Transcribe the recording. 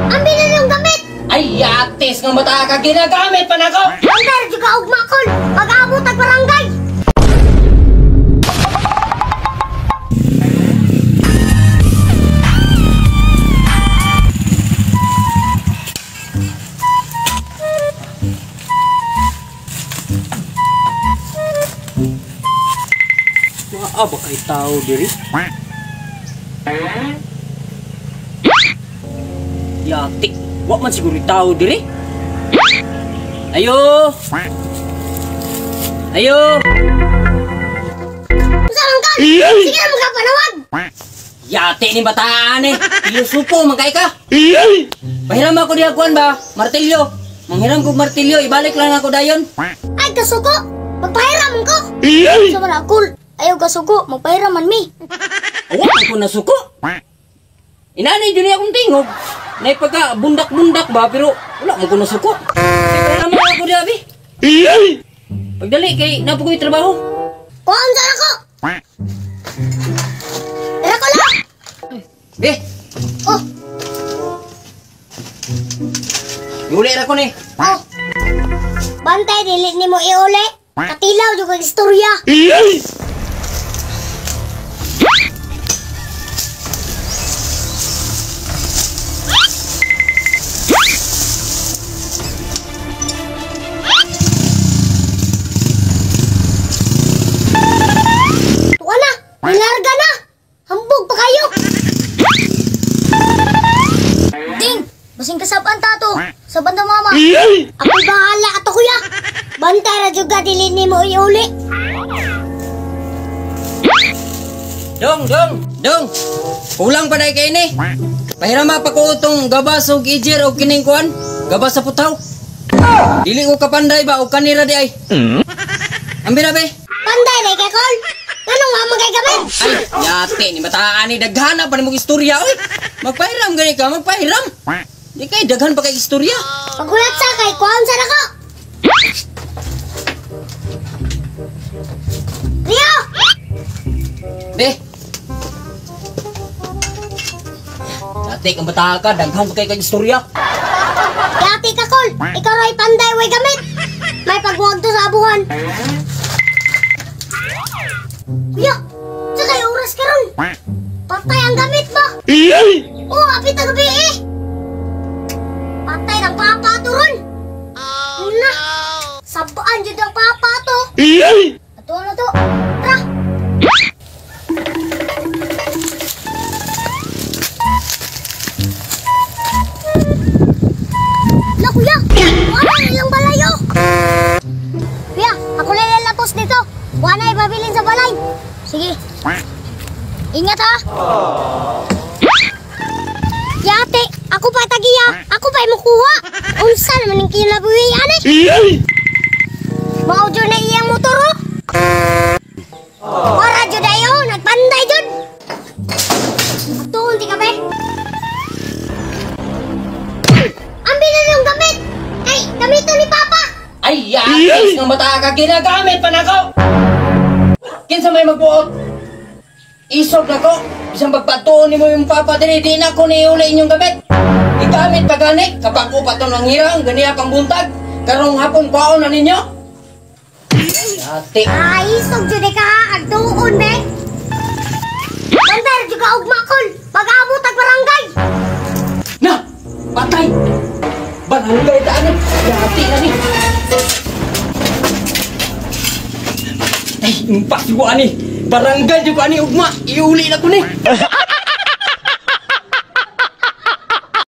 Ambi na yung gamit. Ay, yatis nga bata ka, ginagamit pa nako. Bantay ra juga ugma kol. Mag-abot ag barangay. Aba kay tao diri. Yatik, wa man siguro tao diri. Ayo. Ayo. Unsa man ka? Sige na magkapanawag. Yati ni bataan eh. Ilusupo man kay ka. Pahiram ako diha kuan ba? Martilyo. Manghiram kog martilyo, ibalik lang ako dayon. Ay kasuko. Magpahiram ko. Sa wala cool. Ayaw kasuko, magpahiram man mi. Awa ko nasuko. Inanay jud akong tingog. Nay pagka bundak-bundak ba pero wala man ko nasuko. Pahiram man ako diha bi. Pagdali kay naa po ko'y trabaho. Kuan sa ako. Pero ko lang. Be. Oh. Iuli ra ko ni. Oh. Bantay dili nimo iuli. Katilaw jud kag istorya. Tuwa na, nilarga na. Hambog pa kayo. Ding, basing kasabaan tato. Sa banda mama. Ako'y bahala ato kuya. Bantay ra juga dili nimo iuli. Dong, dong, dong. Kulang pa dai kay ni. Pahirama pa ko itong gabas og ijir og kining kuan. Gabas sa putaw. Dili ko kapanday ba og kanira di ay. Ambi na be. Panday dai kay kol. Nganong wa man kay gamit? Ay, yate ni bataan ni daghana pa nimong istorya oy. Magpahiram gani ka, magpahiram. Di kay daghan pa kay istorya. Pagulat sa kay kuan sa nako. Rio! Be. Yate kang bata ka, daghan pa kay kag istorya. Yate ka kol, ikaw ray panday way gamit. May pagwag to sa abuhan. Kuya, sa kay oras karon. Patay ang gamit ba? Oh, apit ang gabi eh. Patay ng papa to ron. Una, sabaan jud ang papa to. Ato na to. Tara. La kuya, wala nilang balayo. Kuya, ako lalapos dito. Wala ibabilin sa balay. Sige. Ingat ha. Yate, ako pa tagiya. Ako pa mukuha. Unsa naman ang kinabuhi ani? Mao jud na iyang motor oh. Wara jud ayo, nagpanday jud. Atuon di ka be. Ambi na yung gamit. Kay gamito ni Papa. Ay, yatis nga bata ka, ginagamit pa nako. Kinsa may magbuot? Isog nako. Bisang pagpatuon nimo yung papa diri, di na ko niuli inyong gamit. Igamit pa gani, kapag upat to nanghirang, ganiya pang buntag. Karong hapon kwaon na ninyo. Yati. Ay, isog jud ka ha, agtuon be. Bantay jud ka ugma kol. Mag-abot ag barangay. Na, patay. Barangay ta ani. Yati na ni. Ay, impas ko ani. Barangay jud ko ani ugma. Iuli na ko ni.